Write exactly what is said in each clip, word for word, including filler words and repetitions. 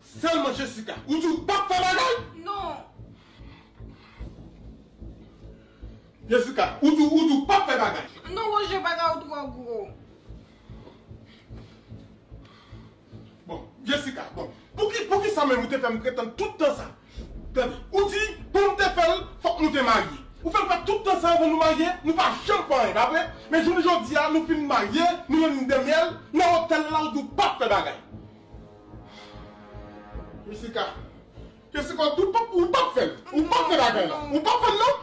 Sèlman Jessica, ou di w p ap fè bagay? Non. Jessica, ou di w, ou di w p ap fè bagay? Non, Roger, bagay ou twò gwo. Bon, Jessica, bon. Pouki, poukisa menm ou te fè m ret tann tout tan sa? Tande, ou di, pou m te fè l, fòk nou te marye. Ou fè l fè tout tan sa anvan nou marye, nou pa janm fè anyen, pa vre? Men jounen jodi a, nou fin marye, nou rann nou dèmyèl, nan otèl la, ou di w p ap fè bagay. Jessica, Jessica, ou p ap, ou p ap fè l. Ou p ap fè bagay la. Ou p ap fè l, non?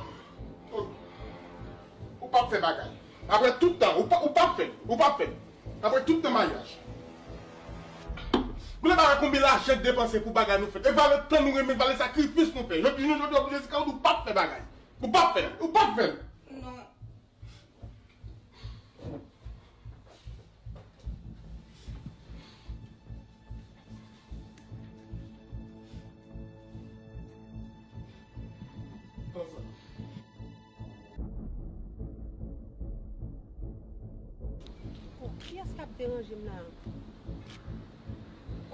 Ou p ap fè bagay. Apre tout tan, ou p ap, ou p ap fè l. Ou p ap fè l. Apre tout tan maryaj. Ou pa wè konbyen lajan k depanse pou bagay nou fèt. E valè tan nou renmen, valè sakrifis nou fè. Jodi, jodi, jodi, Jessica, ou di w p ap fè bagay. Ou p ap fè l. Ou p ap fè l. Non. Oh, kiyès k ap deranje m la?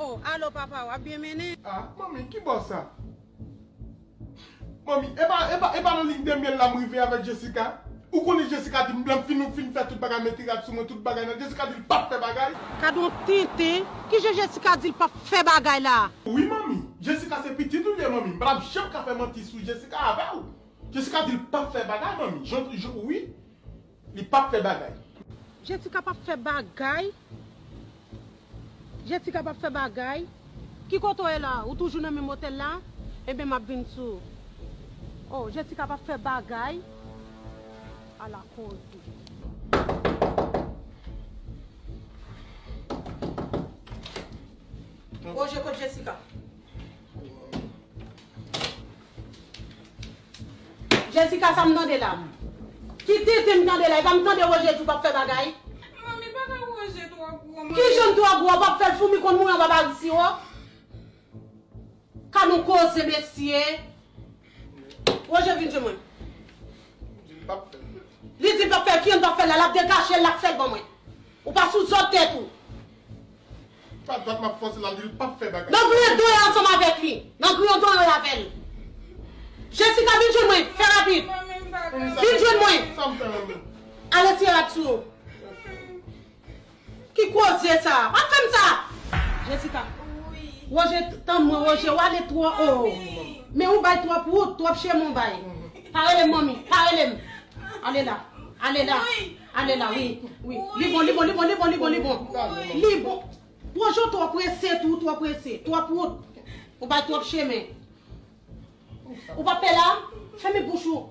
Oh, alo papa, w ap byen mennen? Ah, manmi, ki bò sa? Manmi, e pa, e pa, e pa nan liy de myèl la m rive avèk Jessica? Ou konnen Jessica di m, lè m fin, fin fè tout bagay, mete rad sou mwen, tout bagay nan, Jessica di l p ap fè bagay. Gad on tenten, kijan Jessica di l p ap fè bagay la? Wi, manmi, Jessica se pitit ou l ye, manmi. M pa t ap janm ka fè manti sou Jessica avè w. Jessica di l p ap fè bagay, manmi. Jan, jan, wi. Li p ap fè bagay. Jessica p ap fè bagay? Jessica p ap fè bagay? Ki kote w ye la? Ou toujou nan menm otèl la? Ebyen, m ap vin sou ou. Oh, Jessica p ap fè bagay? Ala koze. Roger, kot Jessica? Jessica, sa m tande la? Ki tenten m tande la? E pa m tande Roger di w p ap fè bagay? Manmi, bagay Roger twò gwo, manmi. Kijan l twò gwo? W p ap fè l, foumi konn mouri anba barik siwo. Ka nou koze, mesye. Roger, vin jwenn mwen. Li di l p ap fè l. Li di l p ap fè l, kijan l p ap fè l la? L ap dekache l, l ap fè l ban mwen. Ou pa sou zòd tèt ou. Pa dat m ap fòse l, l di l p ap fè bagay. Nan griyen do yo ansanm avèk li. Nan griyen do yo avè l. Jessica, vin jwenn mwen. Fè rapid. Vin jwenn mwen. Sa m fè menm? Al retire rad sou ou. Ki koze sa? W ap fè m sa? Jessica. Wi. Roger, tann mwen, Roger, w ale twò o. Wi. Men ou bay twòp wout, twòp chemen w bay. Mhm. Pa rele m manmi, pa rele m. Ale la. Ale la. Wi. Ale la, wi. Wi. Wi. Li bon, li bon, li bon, li bon, li bon, li bon. Wi. Li bon. Roger, w twò prese tou, w twò prese. Twòp wout. Ou bay twòp chemen. Ou p ap pè la? Fèmen bouch ou.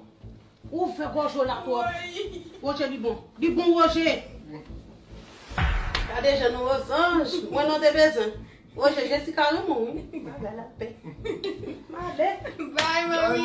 Ou ouvè gòj ou la twòp. Woy. Roger, li bon. Li bon, Roger. Gade jan nou ozanj. Mwen nou te bezwen. Roger, Jessica renmen w, wi. Bagay la pè. M ale. Bye, manmi.